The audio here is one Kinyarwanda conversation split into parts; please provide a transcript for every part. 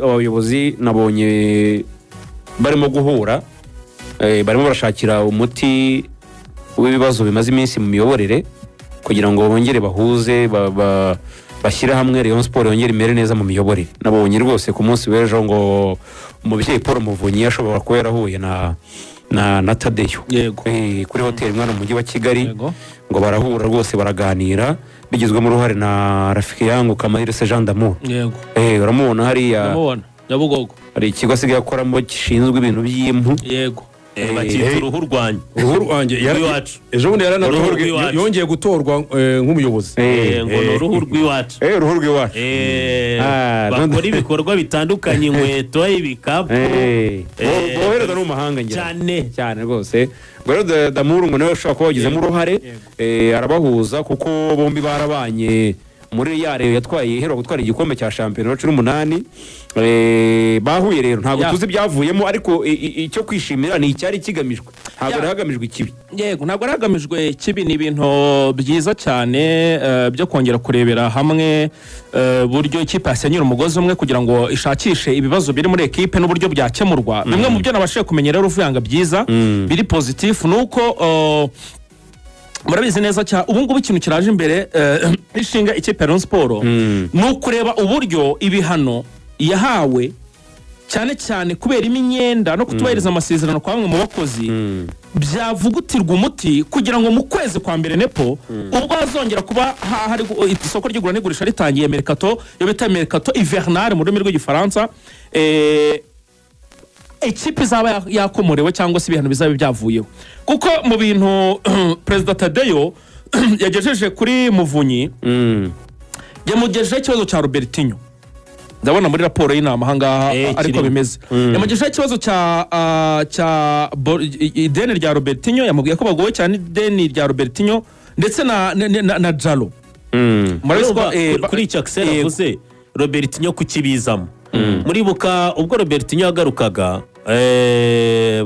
Abayobozi nabonye barimo guhura, barimo barashakira umuti w'ibibazo bimaze iminsi mu miyoborere kugira ngo bongere bahuze, bashyire hamwe, Rayon Sport yongere imere neza mu miyoborere. Nabonye rwose ku munsi w'ejo ngo umubyeyi Paul Muvunyi ashobora kuba yarahuye na Tadeyo kuri hoteli imwe hano mu mujyi wa Kigali. Ngo barahura rwose, baraganira, bigizwemo uruhare na rafiki yangu Kamahirese Jean d'Amour. Uramubona hariya. Ndamubona Nyabugogo. Hari ikigo asigaye akoramo gishinzwe ibintu by'impu. Bakita uruhu rwanjye. Uruhu rwanjye Rw'iwacu. Ejo bundi Uruhu yaranatorwe, rw'iwacu. yongeye gutorwa nk'umuyobozi. Ngo ni uruhu rw'iwacu. Uruhu rw'iwacu. Bakora ibikorwa bitandukanye, inkweto, ibikapu. Bohereza no mu mahanga ngira. Cyane. Cyane rwose. Ubwo rero Damour ngo nawe ushobora kuba wagizemo uruhare, arabahuza kuko bombi barabanye muri ya Rayon yatwaye, iheruka gutwara igikombe cya shampiyona wa 18. Bahuye rero, ntabwo tuzi ibyavuyemo, ariko icyo kwishimira ni icyari kigamijwe, ntabwo hari hagamijwe ikibi. Yego, ntabwo ari hagamijwe ikibi. Ni ibintu byiza cyane byo kongera kurebera hamwe buryo ikipe yasenyera umugozi umwe kugira ngo ishakishe ibibazo biri muri ekipe n'uburyo byakemurwa. Bimwe mu byo nabashije kumenya rero, uvuyanga byiza biri positif, ni uko murabizi neza cyane, ubu ngubu ikintu kiraje imbere ishinga ikipe ya Rayon Sport ni ukureba uburyo ibihano yahawe, cyane cyane kubera imyenda no kutubahiriza amasezerano kwa bamwe mu bakozi, byavugutirwa umuti kugira ngo mu kwezi kwa mbere nepo ubwo hazongera kuba hari isoko ry'igura n'igurisha ritangiye, mercato, iyo bita mercato hivernal mu rurimi rw'Igifaransa, ikipe izaba yakomorewe cyangwa se ibihano bizaba byavuyeho. Kuko mu bintu Perezida Tadeyo yagejeje kuri Muvunyi, yamugejejeho ikibazo cya Robertinho. Ndabona muri raporo y'inama ahangaha ariko Kirimo. bimeze. Yamugejejeho ikibazo cya ideni rya Robertinho. Yamubwiye ko bagowe cyane ideni rya Robertinho ndetse na Jalo. Murabizi ko Urumva, kuri icyo Axel avuze, Robertinho kukibizamo, muribuka ubwo Robertinho yagarukaga,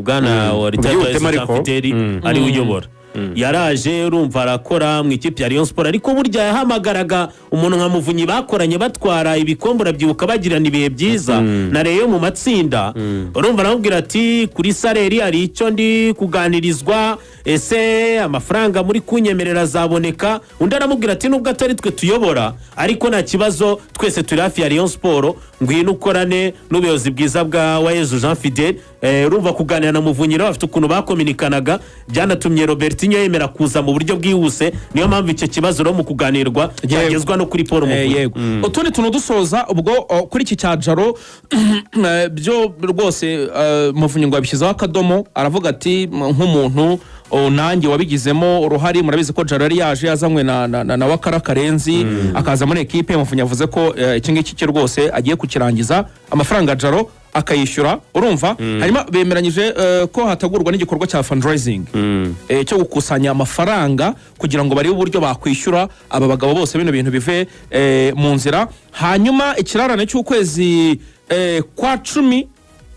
bwana wa Ubyihutemo ariko. Fideli ari we uyobora, yaraje, urumva, arakora mu ikipe ya Rayon Sport, ariko burya yahamagaraga umuntu nka Muvunyi bakoranye batwara ibikombe, urabyibuka, bagirana ibihe byiza na Rayon mu matsinda. Urumva, aramubwira ati: "Kuri salaire hari icyo ndi kuganirizwa, ese amafaranga muri kunyemerera azaboneka?" Undi aramubwira ati: "Nubwo atari twe tuyobora, ariko nta kibazo, twese turi hafi ya Rayon Sport, ngwino ukorane n'ubuyobozi bwiza bwa Wayezu Jean Fidel." Urumva, kuganira na Muvunyi rero bafite ukuntu bakominikanaga, byanatumye Robertinho yemera kuza mu buryo bwihuse. Niyo mpamvu icyo kibazo rero mu kuganirwa cyagezwa no kuri Paul Muvunyi. Yego, utundi tuntu dusoza ubwo, kuri iki cya Jaro byo rwose, Muvunyi ngo yabishyizeho akadomo, aravuga ati: "Nk'umuntu nanjye wabigizemo uruhare." Murabizi ko Jaro yari yaje yazanywe na Wakara Karenzi, akaza muri ekipe. Muvunyi yavuze ko iki ngiki cye rwose agiye kukirangiza, amafaranga Jaro akayishyura. Urumva, hanyuma bemeranyije ko hategurwa n'igikorwa cya fundraising, cyo gukusanya amafaranga kugira ngo barebe uburyo bakwishyura aba bagabo bose, bino bintu bive mu nzira. Hanyuma ikirarane cy'ukwezi kwa 10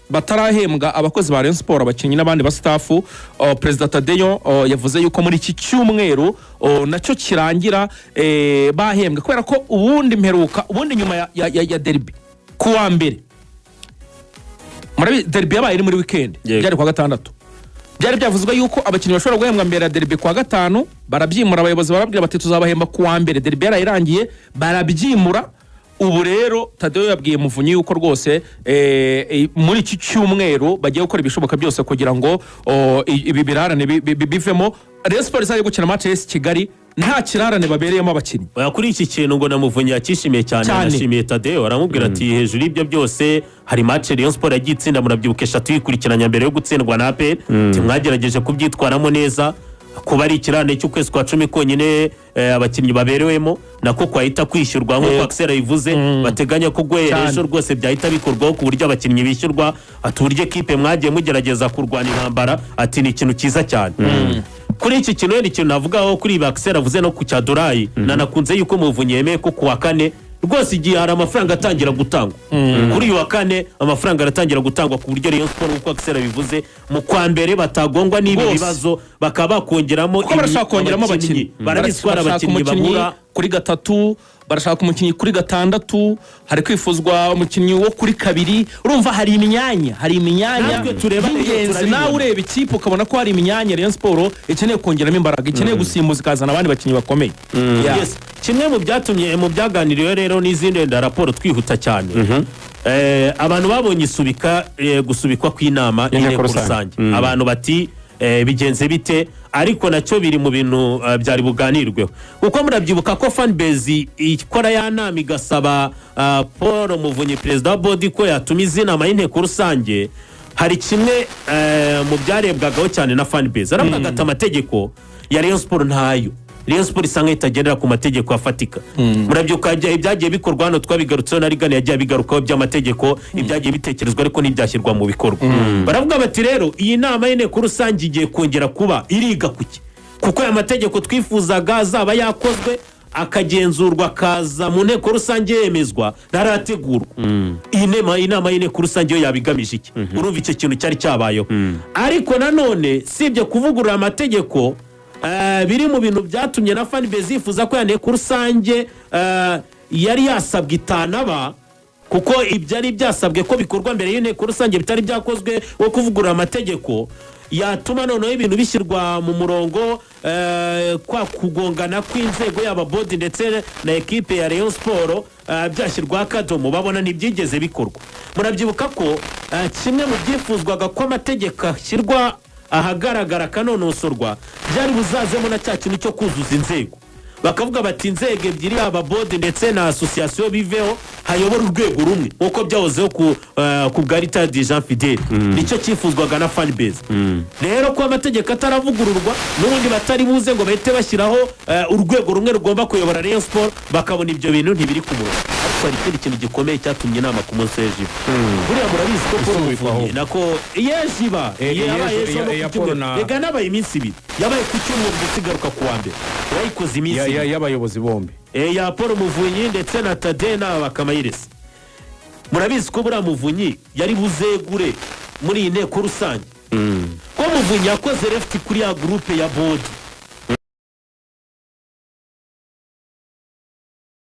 batarahembwa abakozi ba Rayon Sport, abakinnyi n'abandi ba staff, Perezida Tadeyo yavuze yuko muri iki cyumweru nacyo kirangira bahembwe, kubera ko ubundi mperuka, ubundi nyuma ya derby ku wa mbere, murabizi derby yabaye iri muri weekend, byari kuwa gatandatu, byari byavuzwe yuko abakinnyi bashobora guhembwa mbere ya derby kuwa gatanu. Barabyimura, abayobozi barabwira bati: "Tuzabahemba ku wa mbere." Derby yarayirangiye, barabyimura. Ubu rero Tadeyo yabwiye Muvunyi yuko rwose muri iki cyumweru bagiye gukora ibishoboka byose kugira ngo ibi birarane bivemo, Rayon Sport izajya gukina match ya AS Kigali nta kirarane babereyemo abakinnyi. Oya, kuri iki kintu ngo na Muvunyi yakishimiye cyane. Cyane. Yanashimiye Tadeyo, aramubwira ati: "Hejuru y'ibyo byose hari match Rayon Sport yagiye itsinda, murabyibuka, eshatu yikurikiranya mbere yo gutsindwa na APR. Mwagerageje kubyitwaramo neza, kuba ari ikirane cy'ukwezi kwa 10 konyine abakinnyi baberewemo, nako kwahita kwishyurwa." Nk'uko Axel yabivuze, bateganya ko guhera ejo rwose byahita bikorwaho ku buryo abakinnyi bishyurwa. Ati: "Uburyo ekipe mwagiye mugerageza kurwana intambara," ati, "ni ikintu cyiza cyane." Kuri iki kintu wenda ikintu navugaho kuri ibi Axel avuze no ku cya Dorayi, nanakunze yuko Muvunyi yemeye ko ku wa kane rwose, igihe hari amafaranga atangira gutangwa kuri uyu wa kane, amafaranga aratangira gutangwa ku buryo Rayon Sport, nk'uko Axel abivuze, mu kwa mbere batagongwa n'ibi bibazo, bakaba bakongeramo Kuko barashaka kongeramo abakinnyi. Barabizi ko hari Barashaka abakinnyi umukinnyi babura. kuri gatatu. Barashaka umukinnyi kuri gatandatu, hari kwifuzwa umukinnyi wo kuri kabiri. Urumva hari imyanya Natwe tureba Rayon y'ingenzi. turabibona. Nawe ureba ikipe ukabona ko hari imyanya Rayon Sport ikeneye kongeramo imbaraga, ikeneye gusimbuza ikazana abandi bakinnyi bakomeye. Yeah. Yes. Kimwe mu byatumye, mu byaganiriwe rero n'izindi wenda raporo, twihuta cyane, abantu babonye isubika, gusubikwa kw'inama y'inteko y'inteko rusange. rusange. Abantu bati bigenze bite? Ariko nacyo biri mu bintu byari buganirweho, kuko murabyibuka ko fanbase ikora ya nama igasaba Paul Muvunyi, perezida wa board, ko yatumiza inama y'inteko rusange. Hari kimwe mu byarebwagaho cyane na fanbase, aravuga ati amategeko ya Rayon Sport ntayo, Rayon Sport isa nkaho itagendera ku mategeko afatika. Murabyibuka ibyagiye bikorwa hano, twabigarutseho, na Rigani yagiye abigarukaho by'amategeko, ibyagiye bitekerezwa ariko ntibyashyirwa mu bikorwa. Baravuga bati rero iyi nama y'inteko rusange igiye kongera kuba iriga kuki? Kuko aya mategeko twifuzaga azaba yakozwe, akagenzurwa, akaza mu nteko rusange yemezwa, ntarategurwa. Iyi nama y'inteko rusange yo yabigamije iki? Urumva icyo kintu cyari cyabayeho. Ariko nanone sibye kuvugurura amategeko, biri mu bintu byatumye na fanbase yifuza ko ya nteko rusange yari yasabwe itanaba, kuko ibyari byasabwe ko bikorwa mbere y'inteko rusange bitari byakozwe, wo kuvugurura amategeko yatuma noneho ibintu bishyirwa mu murongo, kwa kugongana kw'inzego, yaba board ndetse na ekipe ya Rayon Sport, byashyirwaho akadomo, babona ntibyigeze bikorwa. Murabyibuka ko kimwe mu byifuzwaga ko amategeko ashyirwa ahagaragara akanonosorwa, byari buzazemo na cya kintu cyo kuzuza inzego. Bakavuga bati inzego ebyiri, yaba board ndetse na association, biveho, hayobora urwego rumwe nk'uko byahozeho ku bwa retired Jean Fidele. Nicyo cyifuzwaga na fanbase. Rero ko amategeko ataravugururwa, n'ubundi batari buze ngo bahite bashyiraho urwego rumwe rugomba kuyobora Rayon Sport, bakabona ibyo bintu ntibiri ku murongo. Ariko hari ikindi kintu gikomeye cyatumye inama ku munsi w'ejo iba. Buriya murabizi ko Paul Isubikwa Muvunyi ahubwo. nako yejo iba yabaye ejo no iya ku cyumweru. Paul Rega nabaye iminsi 2, yabaye ku cyumweru ndetse igaruka ku wa mbere, yayikoze iminsi 2. Y'abayobozi bombi. Ya Paul Muvunyi ndetse na Tade na Bakamayiresi. Murabizi ko buriya Muvunyi yari buzegure muri iyi nteko rusange, ko Muvunyi yakoze left kuri ya groupe ya board.